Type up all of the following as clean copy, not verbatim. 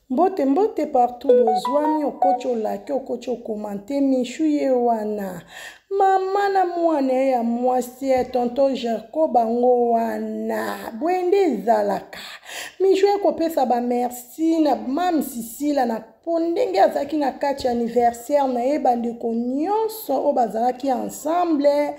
Mbote mbote partout bozwami okoti olaki okoti okomante michu ye wana mama na mwana ye ya mwasi ya tonton Jerko bango wana boye nde ezalaka michu ekopesa ba merci na mam sisila na mpo ndenge azalaki na kati ya anniversaire na ye bandeko nyonso oyo bazalaki ensemble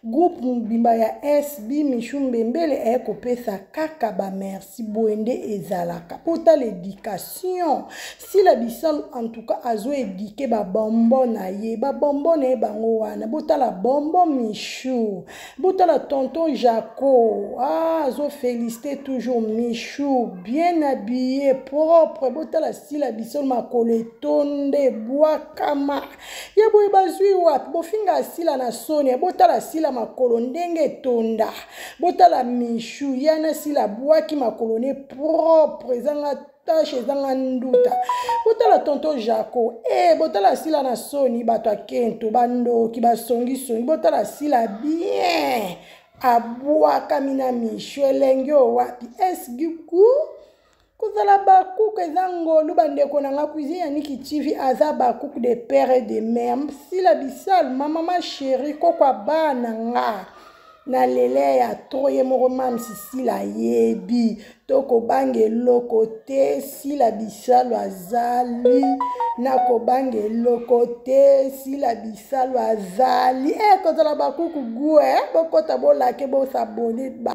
groupe mobimba ya sb michu mbembele aye kopesa kaka bamerci boye nde ezalaka mpo tala éducation sila bisalu en tout cas azo éduke babombo na ye babombo na ye bango wana botala bombo michu botala tonton jaco ah, azo félicité toujours michu bien habillé propre botala sila bisalu makolo etonde ebwakama ya boye bazwi wapi bofinga sila na soni botala sila makolo ndenge etonda botala michu ya na sila abwaki makolo ne propre ezanga tashe ezanga nduta botala tonton jaco e eh, botala sila na soni bato ya kento bandoki basongisongi botala sila bien abwakami na michu elenge oyo wapi esgigu kozala bakuku eza ngolu bandeko na nga cuisine ya niki tv aza bakuku de père et de mère sila bisalu ma mama chérie kokwa bana nga na lele ya tro ye moko mamsi sila ayebi tokobanga eloko te sila bisalu azali nakobanga eloko te sila bisalu azali e kozala bakuku gue bokota bolake bosabone ba.